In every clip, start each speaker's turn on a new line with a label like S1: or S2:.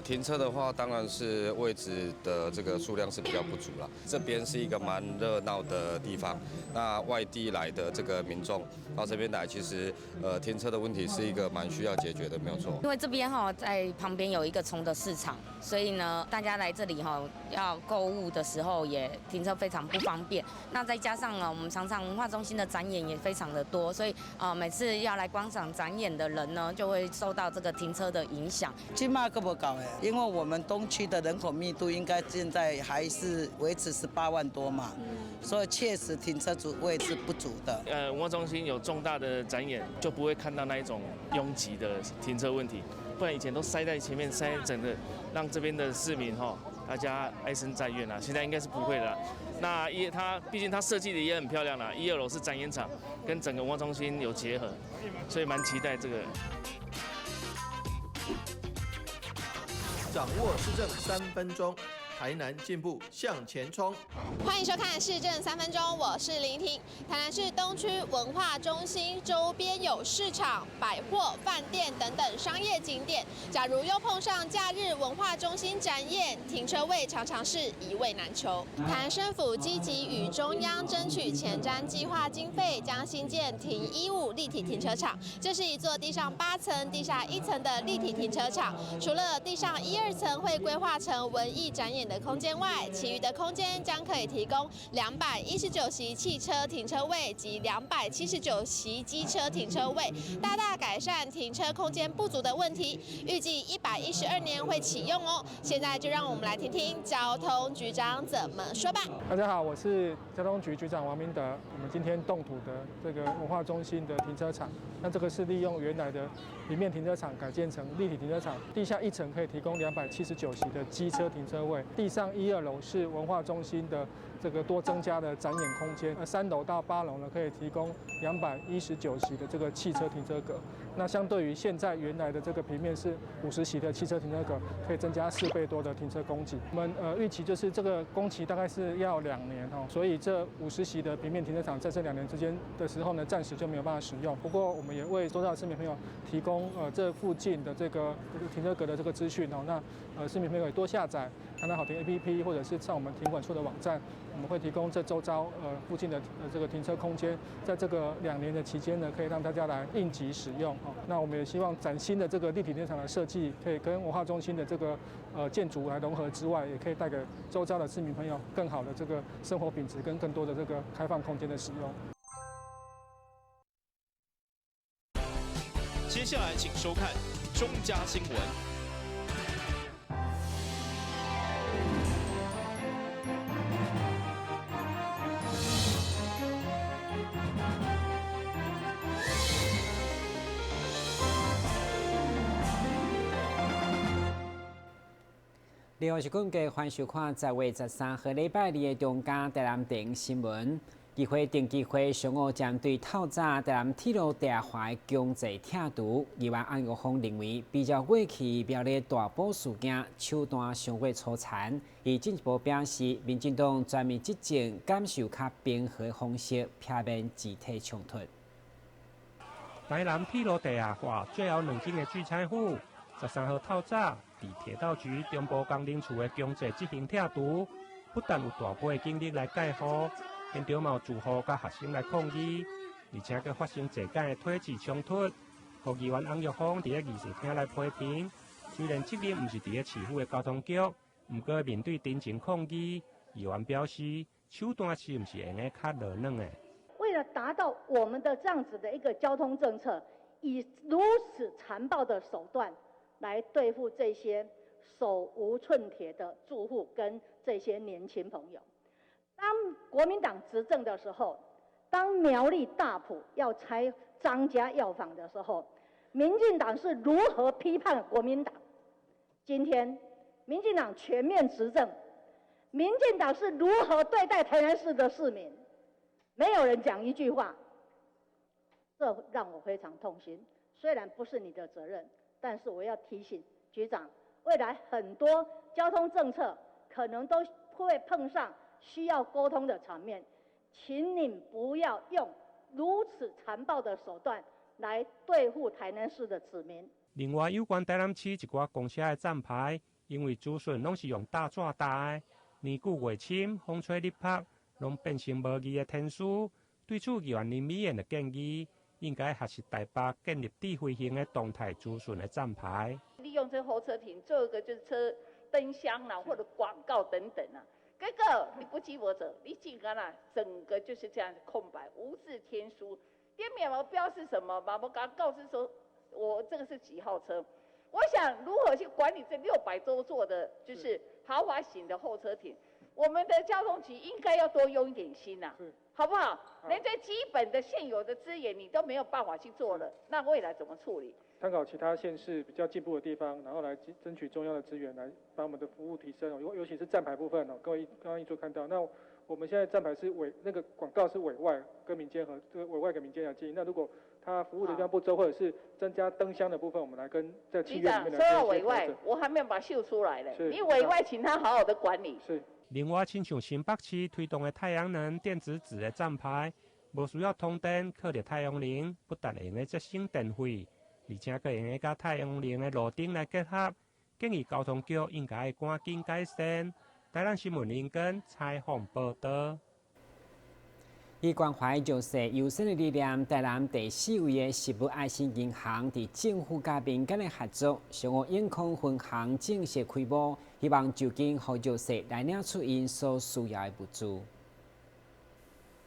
S1: 停車的話，當然是位置的這個數量是比較不足啦。這邊是一個蠻熱鬧的地方，那外地來的這個民眾到這邊來，其實停車的問題是一個蠻需要解決的，沒有錯。
S2: 因為這邊哈在旁邊有一個崇德市場，所以呢，大家來這裡哈要購物的時候也停車非常不方便。那再加上呢，我們常常文化中心的展演也非常的多，所以每次要來觀賞展演的人呢，就會受到這個停車的影響。
S3: 這馬閣無夠的，因為我們東區的人口密度應該現在還是維持18萬多嘛，所以確實停車位是不足的。
S4: 文化中心有重大的展演，就不會看到那一種擁擠的停車問題，不然以前都塞在前面，塞整個，讓這邊的市民哈，大家唉聲載怨啦。現在應該是不會了。那它畢竟它設計的也很漂亮啦，一二樓是展演場，跟整個文化中心有結合，所以蠻期待這個。
S5: 掌握市政3分鐘，台南進步向前衝。
S6: 歡迎收看市政三分鐘，我是林婷。台南市東區文化中心周邊有市場、百貨、飯店等等商業景點。假如又碰上假日文化中心展演，停車位常常是一位難求。台南市府積極與中央爭取前瞻計劃經費，將新建停15立體停車場。這是一座地上8層、地下1層的立體停車場。除了地上一二層會規劃成文藝展演的空間外，其餘的空間將可以提供219席汽車停車位及279席機車停車位，大大改善停車空間不足的問題。預計112年會啟用哦。現在就讓我們來聽聽交通局長怎麼說吧。
S7: 大家好，我是交通局局長王明德。我們今天動土的這個文化中心的停車場，那這個是利用原來的平面停車場改建成立體停車場，地下1層可以提供279席的機車停車位，地上一二樓是文化中心的這個多增加的展演空間，而3樓到8樓呢，可以提供219席的這個汽車停車格。那相對於現在原來的這個平面是50席的汽車停車格，可以增加4倍多的停車供給。我們預期就是這個工期大概是要2年哦，所以這50席的平面停車場在這2年之間的時候呢，暫時就沒有辦法使用。不過我們也為周遭的市民朋友提供這附近的這個停車格的這個資訊哦。那市民朋友也多下載台南好停 APP，或者是上我們停管處的網站，我們會提供這周遭附近的這個停車空間，在這個2年的期間呢，可以讓大家來應急使用。那我們也希望嶄新的這個立體停車場的設計，可以跟文化中心的這個建築來融合之外，也可以帶給周遭的市民朋友更好的這個生活品質跟更多的這個開放空間的使用。
S8: 接下來請收看中嘉新聞。
S9: 你好，我是根據歡迎收看10月13號禮拜二的中嘉台南電新聞。議會定期會上午針對透早台南鐵路地下化的強制拆除，議員翁玉鳳認為，比較過去苗栗大埔事件手段傷過粗殘，伊進一步表示，民進黨全面執政，感受較平和的方式，避免肢體衝突。
S10: 台南鐵路地下化最後兩間的聚餐戶，13號透早，佇鐵道局中部工程處的強制執行拆除，不但有大批的警力來戒護，現場嘛有住戶佮學生來抗議，而且閣發生濟間的推擠衝突。予議員翁玉鳳佇咧議事廳來批評，雖然責任毋是佇咧市府的交通局，毋過面對陳情抗議，議員表示手段是毋是會用得較柔軟的。
S11: 為了達到我們的這樣子的一個交通政策，以如此殘暴的手段來對付這些手無寸鐵的住戶跟這些年輕朋友。當國民黨執政的時候，當苗栗大埔要拆張家藥房的時候，民進黨是如何批判國民黨？今天民進黨全面執政，民進黨是如何對待台南市的市民？沒有人講一句話，這讓我非常痛心。雖然不是你的責任，但是我要提醒局長，未來很多交通政策可能都會碰上需要溝通的場面，請你不要用如此殘暴的手段來對付台南市的子民。
S10: 另外，有關台南市一寡公車的站牌，因為資訊攏是用貼紙貼的，年久月深，風吹日曝，攏變成無字的天書。對此，議員林美燕的建議，應該學習台北建立智慧型的動態資訊的站牌。
S12: 利用這候車亭做一個就是車燈箱啦，或者廣告等等啊。這個你不記我者，你進個啦，整個就是這樣空白，無字天書。店面無標示什麼，嘛無共告知說，我這個是幾號車。我想如何去管理這600多座的，就是豪華型的候車亭，我們的交通局應該要多用一點心吶，好不好？連最基本的現有的資源你都沒有辦法去做了，那未來怎麼處理？
S7: 參考其他縣市比較進步的地方，然後來爭取中央的資源，來把我們的服務提升。尤其是站牌部分哦，各位剛剛一組看到，那我們現在站牌是委那個廣告是委外跟民間和這個委外給民間來經營。那如果他服務的地方不周，或者是增加燈箱的部分，我們來跟在契約裡面來
S12: 說到委外，我還沒有把它秀出來嘞。你委外，請他好好的管理。
S7: 是。
S10: 另外，親像新北市推動的太陽能電子紙的站牌，無需要通電，靠著太陽能，不但會用得節省電費，而且閣會用得佮太陽能的路燈來結合。建議交通局應該趕緊改善。台南新聞林根採訪報道。
S9: 以關懷弱勢優先的理念，台南第四位的食物愛心銀行佇政府佮民間的合作，上午永康分行正式開幕，希望就近予弱勢來領取𪜶所需要的物資。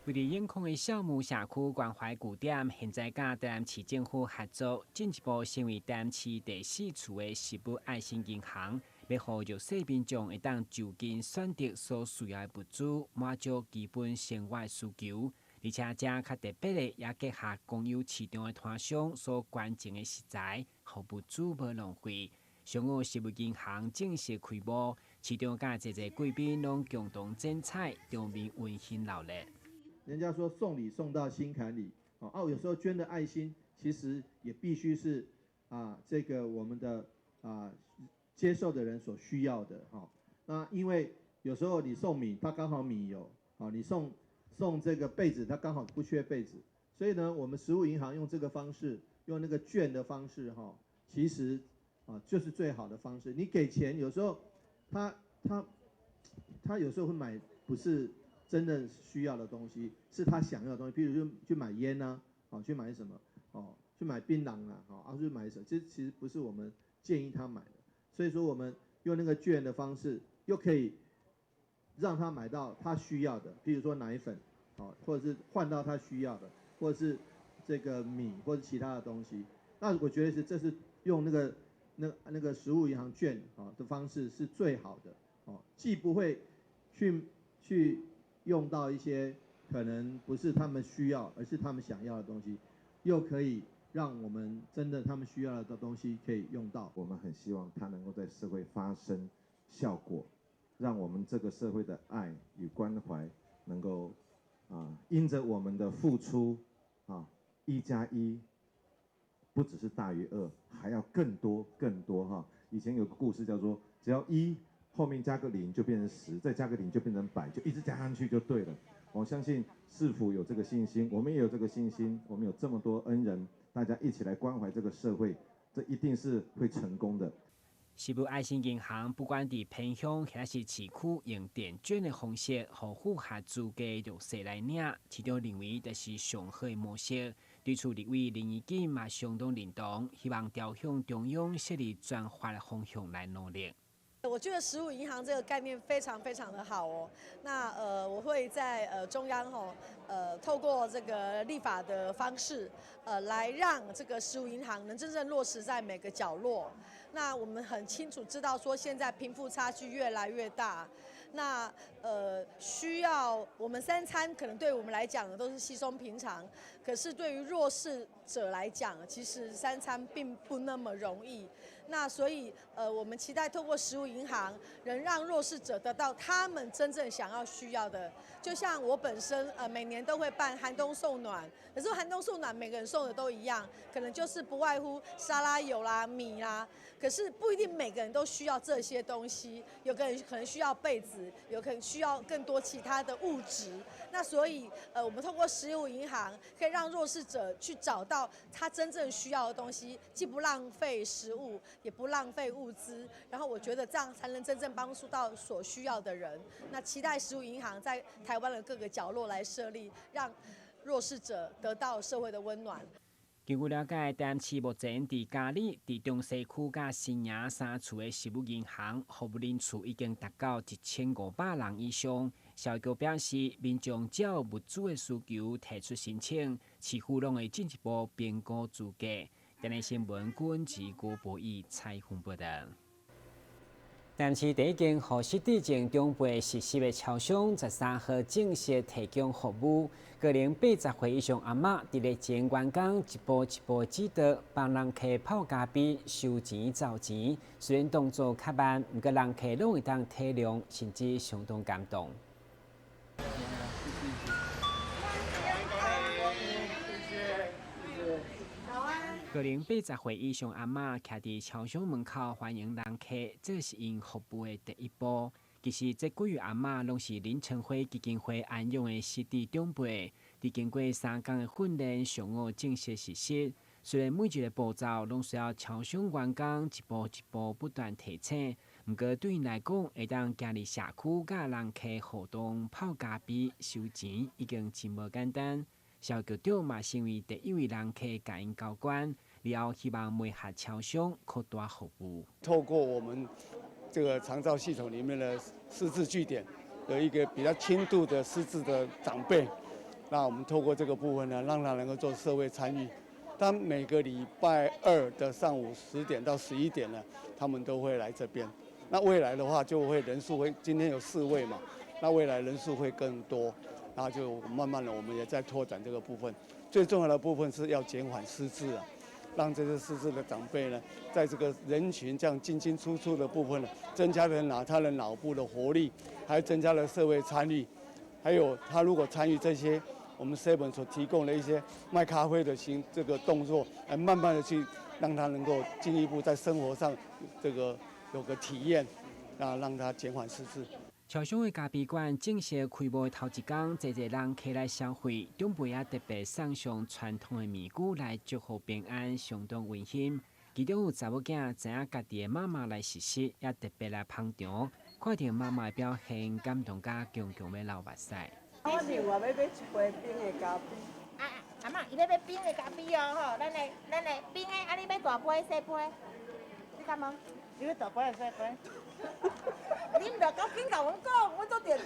S9: 位佇永康的孝母社區關懷據點，現在佮台南市政府合作，進一步成為台南市第四處的食物愛心銀行，欲予弱勢民眾會當就近選擇所需要的物資，滿足基本生活需求。而且遮較特別的，也結合公有市場的攤商所捐贈的食材，予物資無浪費。上午食物銀行正式開幕，市長佮濟濟貴賓攏共同剪彩，場面溫馨熱鬧。
S5: 人家說送禮送到心坎裡，哦，有時候捐的愛心其實也必須是啊，這個我們的啊接受的人所需要的哈。那因為有時候你送米，他剛好米有，啊，你送這個被子，他剛好不缺被子，所以呢，我們食物銀行用這個方式，用那個券的方式哈，其實啊就是最好的方式。你給錢，有時候他有時候會買不是真的需要的東西，是他想要的東西，譬如說去買菸啊，哦，去買什麼，哦，去買檳榔啊，哦，啊去買什麼，這其實不是我們建議他買的。所以說我們用那個券的方式，又可以讓他買到他需要的，譬如說奶粉，哦，或者是換到他需要的，或者是這個米或者其他的東西。那我覺得是這是用那個食物銀行券啊的方式是最好的，哦，既不會去用到一些可能不是他們需要，而是他們想要的東西，又可以讓我們真的他們需要的東西可以用到。
S13: 我們很希望它能夠在社會發生效果，讓我們這個社會的愛與關懷能夠啊，因着我們的付出啊，1加1不只是大於2，還要更多更多哈。以前有個故事叫做，只要一後面加個零就變成十，再加個零就變成百，就一直加上去就對了。我相信市府有這個信心，我們也有這個信心，我們有這麼多恩人，大家一起來關懷這個社會，這一定是會成功的。
S9: 食物愛心銀行不管佇偏鄉抑是市區，用電券的方式，予符合資格弱勢來領，市長認為這是上好的模式。對此，立委林宜瑾嘛相當認同，希望朝向中央設立專法的方向來努力。
S14: 我覺得食物銀行這個概念非常非常的好哦。那我會在中央吼透過這個立法的方式，來讓這個食物銀行能真正落實在每個角落。那我們很清楚知道說，現在貧富差距越來越大，那需要我們三餐可能對我們來講都是稀鬆平常，可是對於弱勢者來講，其實三餐並不那麼容易。那所以我們期待透過食物銀行，能讓弱勢者得到他們真正想要需要的。就像我本身每年都會辦寒冬送暖，可是寒冬送暖每個人送的都一樣，可能就是不外乎沙拉油啦、米啦，可是不一定每個人都需要這些東西，有個人可能需要被子，有可能需要更多其他的物質。那所以我們透過食物銀行，可以讓讓弱勢者去找到他真正需要的東西，既不浪費食物，也不浪費物資。然後我覺得這樣才能真正幫助到所需要的人。那期待食物銀行在台灣的各個角落來設立，讓弱勢者得到社會的溫暖。
S9: 根據了解，台南市目前佇佳里、佇中西區佮新營三處的食物銀行服務人數已經達到1500人以上。社會局表示，民眾只要有物資的需求提出申請，市府攏會進一步評估資格。電視新聞郭志郭博義採訪報導。台南市第一間予失智症長輩實習的超商，13號正式提供服務。高齡80歲以上阿嬤，佇咧前員工一步一步指導，幫人客泡咖啡、收錢、找錢。雖然動作較慢，毋過人客攏會當體諒，甚至相當感動。高齡80歲以上阿嬤徛佇超商門口歡迎人客，這是𪜶服務的第一步。其實這幾位阿嬤攏是林成輝基金會安養的失智長輩，佇經過3工的訓練，上午正式實習。雖然每一個步驟攏需要超商員工一步一步不斷提醒，毋過對𪜶來講，會當行入社區佮人客互動、泡咖啡、收錢，已經真無簡單。社會局長嘛成為第一位人客，共𪜶交關。了後希望媒合超商擴大服務。
S15: 透過我們這個長照系統裡面的失智據點的一個比較輕度的失智的長輩，那我們透過這個部分呢，讓他能夠做社會參與。當每個禮拜二的上午10點到11點呢，他們都會來這邊。那未來的話，就會人數會，今天有4位嘛，那未來人數會更多，然後就慢慢的我們也在拓展這個部分。最重要的部分是要減緩失智啊。讓這些失智的長輩呢，在這個人群這樣進進出出的部分呢，增加了他的腦部的活力，還增加了社會參與，還有他如果參與這些我們 Seven 所提供的一些賣咖啡的行這個動作，來慢慢的去讓他能夠進一步在生活上這個有個體驗，啊，讓他減緩失智。
S9: 超商的咖啡館正式開幕的頭一工，濟濟人客來消費，長輩也特別送上傳統的麵龜來祝福平安，相當溫馨。其中有查某囝知影家己的媽媽來實習，也特別來捧場，看著媽媽的表現，感動甲強強欲流目屎。
S16: 我另外欲買一杯冰的咖啡。
S12: 啊，阿嬤，伊欲買冰的咖啡哦，吼，咱來冰的，啊，你欲大杯細杯？你敢無？
S16: 你欲大杯還是細杯？
S12: 你毋著趕緊共阮講，阮做著著。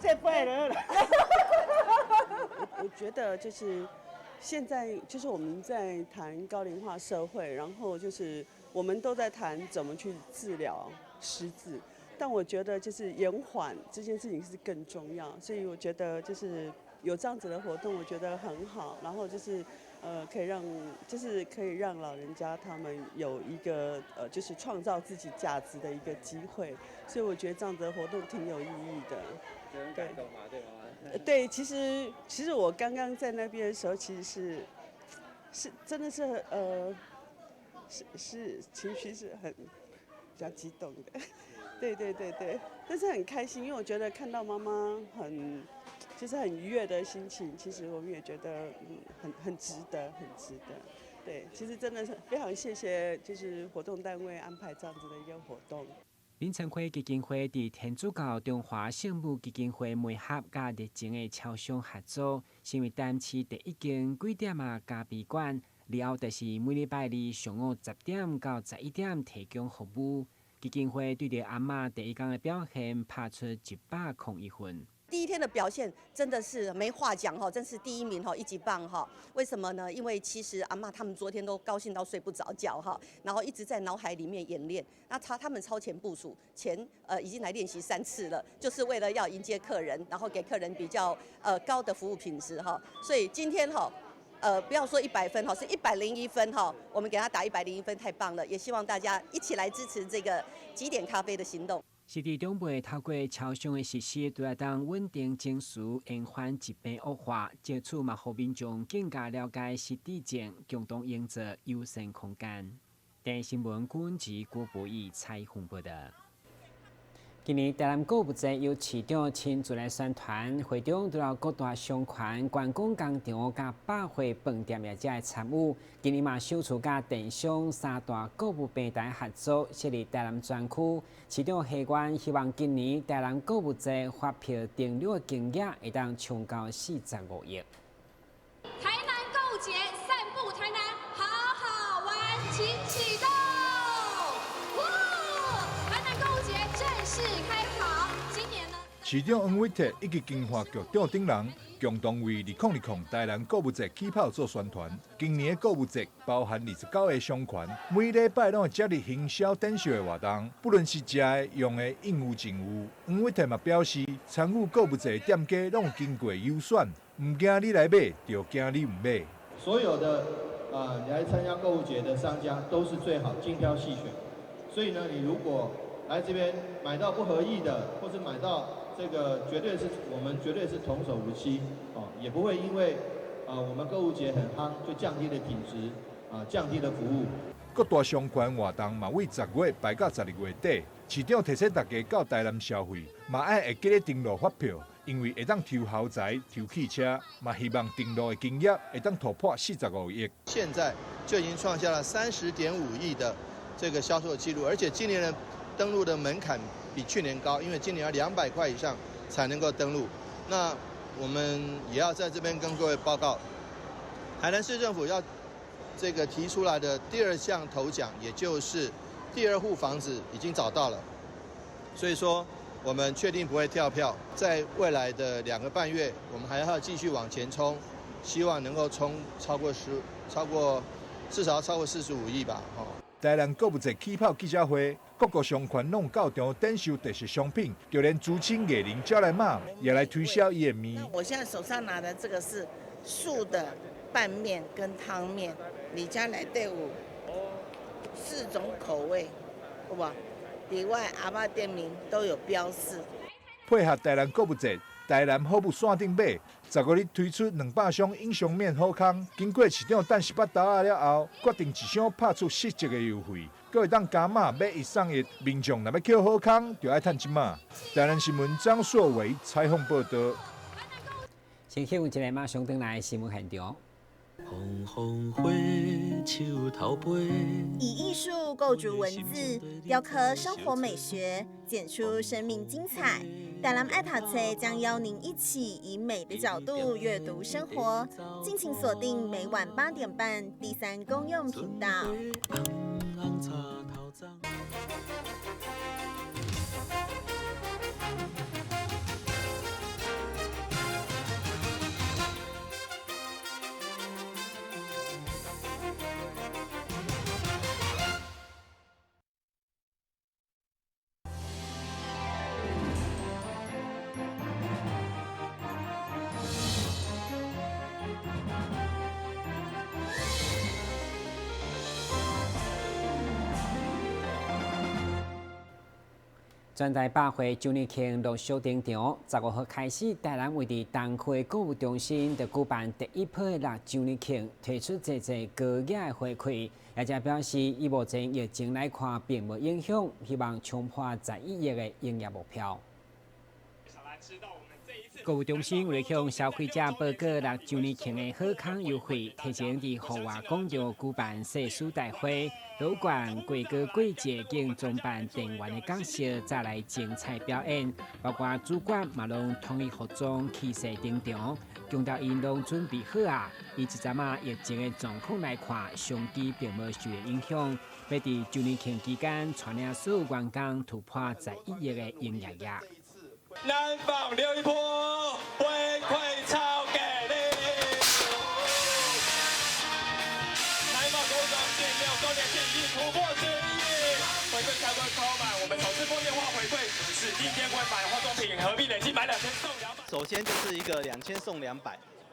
S16: 細杯了。我覺得就是現在，就是我們在談高齡化社會，然後就是我們都在談怎麼去治療失智，但我覺得就是延緩這件事情是更重要，所以我覺得就是有這樣子的活動，我覺得很好，然後就是可以讓老人家他們有一個就是創造自己價值的一個機會，所以我覺得這樣子的活動挺有意義的。
S17: 對，感動嘛，對嗎？
S16: 對，其實我剛剛在那邊的時候，其實是真的是是情緒是很比較激動的，對對對對，但是很開心，因為我覺得看到媽媽很。其實很愉悅的心情，其實我們也覺得很值得，很值得。對，其實真的是非常謝謝，就是活動單位安排這樣子的一個活動。
S9: 林成輝基金會佇天主教中華聖母基金會媒合佮熱情的超商合作，成為台南市第一間幾點仔咖啡館。以後就是每禮拜二上午10點到11點提供服務。基金會對著阿嬤第一工的表現拍出101分。
S18: 第一天的表現真的是沒話講哈，真是第一名哈，一級棒哈。為什麼呢？因為其實阿嬤他們昨天都高興到睡不着覺哈，然後一直在腦海裡面演練。那他們超前部署，已經來練習3次了，就是為了要迎接客人，然後給客人比較高的服務品質哈。所以今天哈，不要說100分哈，是101分哈，我們給他打101分，太棒了！也希望大家一起來支持這個集點咖啡的行動。
S9: 失智長輩透過超商的實習，除了當穩定情緒、延緩疾病惡化，藉此嘛，予民眾更加了解失智症，共同營造友善空間。電視新聞郭文吉、郭博義採訪報導。今年台南购物节由市长亲自来宣传，会中除了各大商圈、观光工厂佮百货饭店业者的参与。今年嘛首次佮电商三大购物平台合作设立台南专区。市长谢愿希望今年台南购物节发票登录的金额会当冲到45亿。
S6: 台南购物节，散步台南，好好玩，请启动！台南购物节正式开跑，今年呢？
S19: 市长黄伟哲以及经发局长等人共同为2020台南购物节起跑做宣传。今年的购物节包含29个商圈，每礼拜拢会设立行销展售的活动，不论是食的、用的，应有尽有。黄伟哲嘛表示，参与购物节的店家拢有经过优选，毋惊你来买，就惊你毋买。
S5: 所有的你来参加购物节的商家都是最好精挑细选，所以呢，你如果来这边买到不合意的，或者买到这个绝对是我们绝对是童叟无欺哦，也不会因为我们购物节很夯就降低了品质啊，降低了服务。
S19: 各大商圈活动嘛，为10月排到12月底。市长提醒大家到台南消费，嘛爱会记得登录发票，因为会当抽豪宅、抽汽车，嘛希望登录的金额会当突破45亿。
S5: 现在就已经创下了30.5亿的这个销售记录，而且今年的登录的门槛比去年高，因为今年要200块以上才能够登录。那我们也要在这边跟各位报告，台南市政府要这个提出来的第二项头奖，也就是第二户房子已经找到了，所以说我们确定不会跳票，在未来的2个半月，我们还要继续往前冲，希望能够冲超过至少要超过45亿吧。哦。
S19: 台南购物节起跑记者会，各个商圈拢到场展售特色商品，就连竹青艺人招来妈也来推销伊的面。
S20: 我现在手上拿的这个是素的拌面跟汤面，你家来队伍4种口味，好不好？里外阿嬷店名都有标示。
S19: 配合台南购物节，台南好物线顶买，10月日推出200箱英雄面好康。经过市长等18刀仔了后，决定一箱拍出7折的优惠，阁会当加码买1送1。民众若欲捡好康，就爱趁这码。台南新闻张硕维采访报道。
S9: 先去有一个马上转来新闻现场。
S21: 红红火，树头飞。
S22: 以艺术构筑文字，雕刻生活美学，剪出生命精彩。台南爱读册将邀您一起以美的角度阅读生活，敬请锁定每晚8点半第3公用频道。
S9: 全台百货周年庆陆续登场，15号开始，台南位伫东区购物中心就举办第一波的6周年庆，推出济济高额的回馈。业者表示，以目前疫情来看，并无影响，希望冲破11亿的营业目标。购物中心为了向消费者报告6周年庆的好康优惠，提前伫户外广场举办誓师大会，老馆过高过节并装扮店员的角色再来精彩表演，包括主管嘛拢统一服装气势登场，强调𪜶拢准备好啊。以这阵仔疫情的状况来看，商机并无受到影响，欲伫周年庆期间带领所有员工突破11亿的营业额。
S8: 南方刘一波回馈超给力！南方购物中心6周年庆已突破10亿，回馈开关超满，我们首次拨电话回馈指定店会买化妆品，合并累计买2000送200。
S17: 首先就是一个2000送200，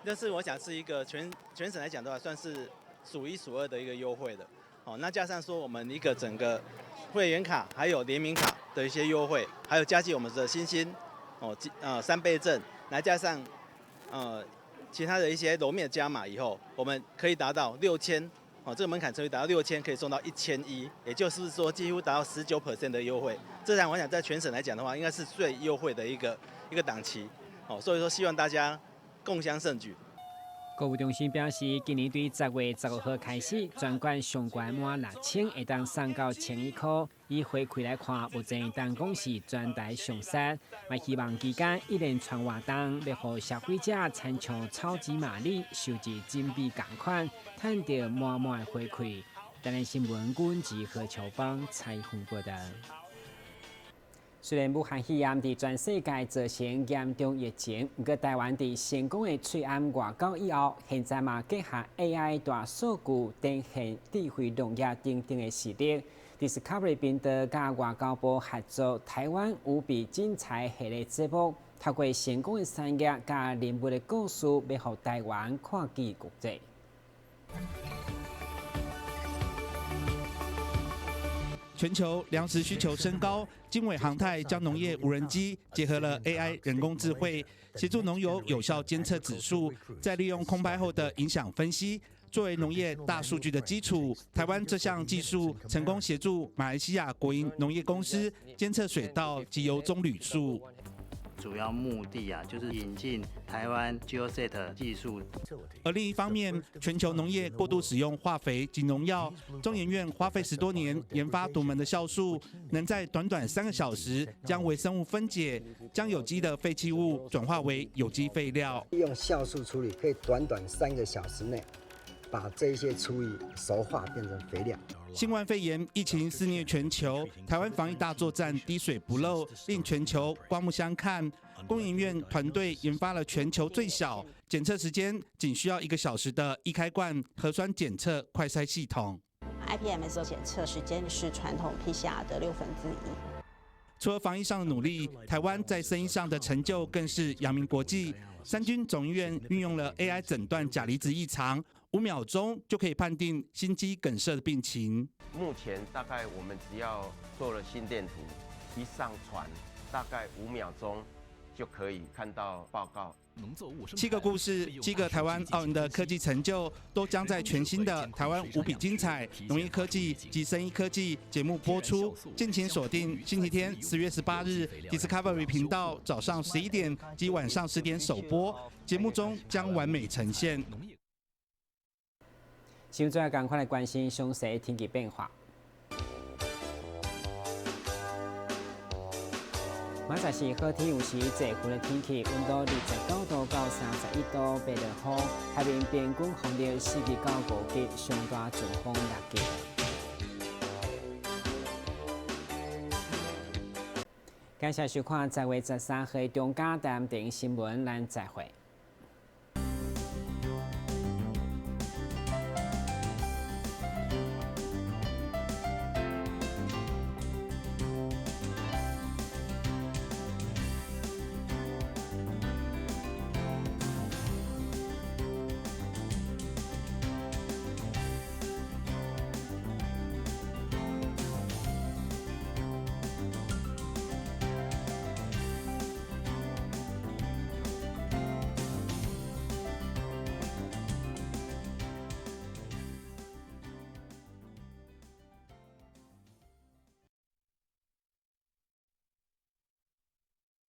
S17: 但是我想是一个全省来讲的话，算是数1数2的一个优惠的。哦，那加上说我们一个整个会员卡还有联名卡的一些优惠，还有加计我们的星星。哦，3倍赠，来加上，其他的一些楼面加码以后，我们可以达到6000哦，這個門檻終於達到6000，可以送到1100，也就是說幾乎達到19% 的優惠。這樣我想在全省來講的話，應該是最優惠的一個檔期。哦，所以說希望大家共襄盛舉。
S9: 購物中心表示，今年對10月15號開始，全館上懸滿6000，會當送到1100塊。以回饋來看，目前當講是全台上殺。嘛希望期間一連串活動，欲予消費者親像超級瑪麗收集金幣仝款，趁著滿滿的回饋。台南新聞阮是何秋芳採訪報道。雖然武漢肺炎佇全世界造成嚴重疫情，毋過台灣佇成功的喙罨外交以後，現在嘛結合 AI 大數據展現智慧農業等等的實力。Discovery 頻道佮外交部合作台灣無比精彩系列節目，透過成功的產業佮人物的故事，欲予台灣看見國際。
S1: 全球糧食需求升高，經緯航太將農業無人機結合了 AI 人工智慧，協助農友有效監測指數，再利用空拍後的影響分析，作為農業大數據的基礎。台灣這項技術成功協助馬來西亞國營農業公司監測水稻及油棕櫚樹。
S2: 主要目的啊，就是引進台灣 GeoSat 技術。
S1: 而另一方面，全球農業過度使用化肥及農藥，中研院花費10多年研發獨門的酵素，能在短短3個小時將微生物分解，將有機的廢棄物轉化為有機廢料。
S23: 利用酵素處理，可以短短3個小時內把這些廚餘熟化變成肥料。
S1: 新冠肺炎疫情肆虐全球，台灣防疫大作戰滴水不漏，令全球刮目相看。工研院團隊研發了全球最小、檢測時間僅需要1個小時的易開罐核酸檢測快篩系統。
S24: IPMS 檢測時間是傳統 PCR 的1/6。
S1: 除了防疫上的努力，台灣在生醫上的成就更是揚名國際。三軍總醫院運用了 AI 診斷鉀離子異常，5秒鐘就可以判定心肌梗塞的病情。
S25: 目前大概我們只要做了心電圖，一上傳，大概5秒鐘就可以看到報告。
S1: 七個故事，七個台灣傲人的科技成就，都將在全新的台灣無比精彩農業科技及生醫科技節目播出。敬請鎖定星期天10月18日 Discovery 頻道早上11點及晚上10點首播，節目中將完美呈現。
S9: 現在趕快來關心詳細天氣變化。明仔載是好天，有時濟雲的天氣，溫度29度到31度，袂落雨。海面平均風力4級到5級，上大陣風6級。感謝收看10月13號中嘉台南新聞，咱再會。